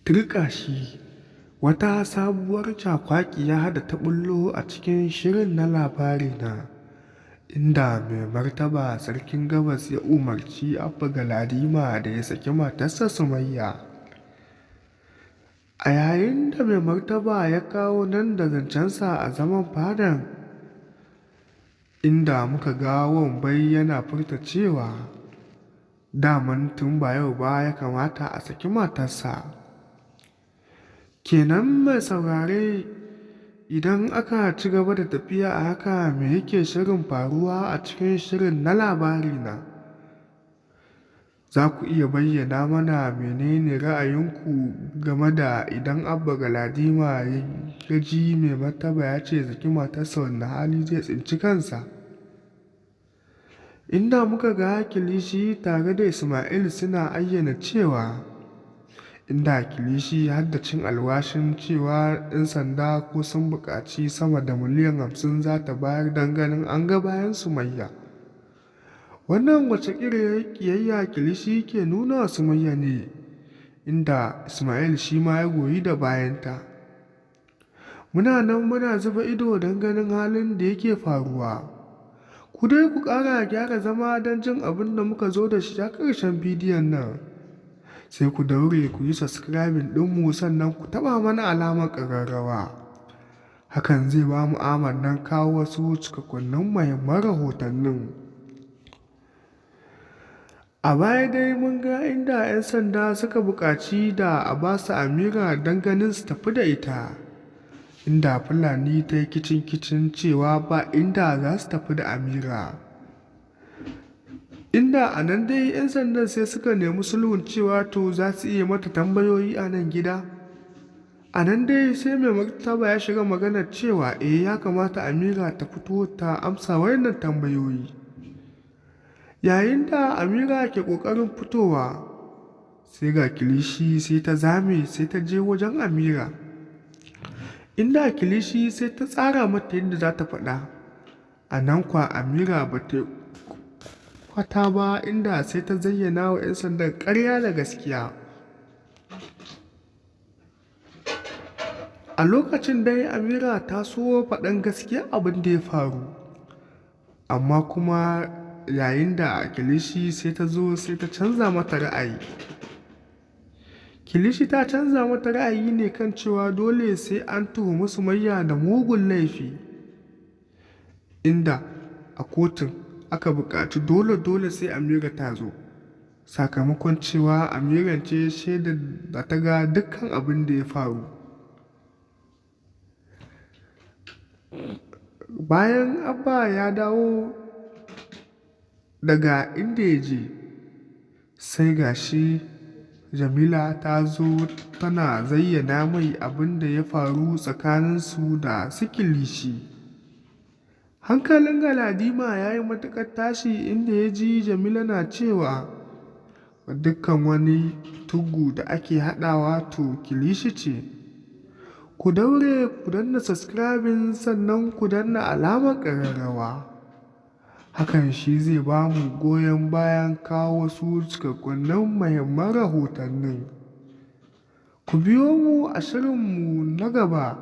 Turƙashi! Wata sabuwar cakwakiya da ta ɓullo a cikin shirin na Labarina, inda Mai Martaba Sarkin Gabas ya umarci Abba Galadima da ya saki matarsa Sumayya. A yayin da Mai Martaba ya kawo nan da zancensa a zaman fadan, inda muka ga Wambai yana furta cewa daman tun ba yau ba ya kamata a saki matarsa. Kenan mai saurare, idan aka ci gaba da tafiya a haka, me yake shirin faruwa a cikin shirin na Labarina? Za ku iya bayyana mana menene ra'ayinku game da idan Abba Galadima ya ji Mai Martaba ya ce ya saki matarsa, wanne hali zai tsinci kansa? Inda muka ga Kilishi tare da Ismail suna ayyana cewa, inda Kilishi har da cin alwashin cewa 'yan sanda ko sun buƙaci sama da miliyan 50 za ta bayar don ganin an ga bayan Sumayya. Wannan wace ƙiyayya Kilishi ke nuna wa Sumayya ne, inda Ismail shi ma ya goyi da bayanta. Muna nan muna zuba ido don ganin halin da yake faruwa. Ku dai ku ƙara gyara zama don jin abin da muka zo da shi a ƙarshen bidiyon nan. Sai ku daure ku yi subscribing ɗinmu, sannan ku taɓa mana alamar ƙararrawa. Hakan zai ba mu amannan kawo wasu cikakkunnin muhimman rahotannin. A baya dai mun ga inda 'yan sanda suka buƙaci da a ba su Amira don ganin su tafi da ita, inda Fulani ta yi kicin-kicin cewa ba inda za su tafi da Amira. Inda a nan dai 'yan sandan sai suka nemi sulhun cewa to za su iya mata tambayoyi a nan gida. A nan dai sai Mai Martaba ya shiga maganar cewa eh, ya kamata Amira ta fito ta amsa wayannan tambayoyi. Yayin da Amira ke ƙoƙarin fitowa, sai ga Kilishi sai ta zame, sai ta je wajen Amira. Inda Kilishi sai ta tsara mata yadda za ta faɗa. A nan kwa Amira ba ta kwata ba, inda sai ta zayyana wa 'yan sandan ƙarya da gaskiya. A lokacin dai Amira ta so faɗan gaskiya abin da ya faru, amma kuma yayin da Kilishi sai ta zo sai ta canza mata ra'ayi. Kilishi ta canza mata ra'ayi ne kan cewa dole sai an tuhumi Sumayya da mugun laifi, inda a kotun aka buƙaci dole-dole sai Amira ta zo, sakamakon cewa Amiran ce shaidar da ta ga dukkan abin da ya faru. Bayan Abba ya dawo daga inda ya je, sai ga shi Jamila ta zo tana zayyana mai abin da ya faru tsakaninsu da su Kilishi. Hankalin Galadima ya yi matuƙar tashi, inda ya ji Jamila na cewa dukkan wani tuggu da ake haɗawa to Kilishi ce. Ku daure ku danna subscribing, sannan ku danna alamar ƙararrawa. Hakan shi zai ba mu goyon bayan kawo wasu cikakkunnin muhimman rahotannin. Ku biyo mu a shirinmu na gaba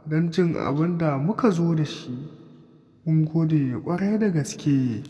don jin abin da muka zo da shi. Mun gode ƙwarai da gaske.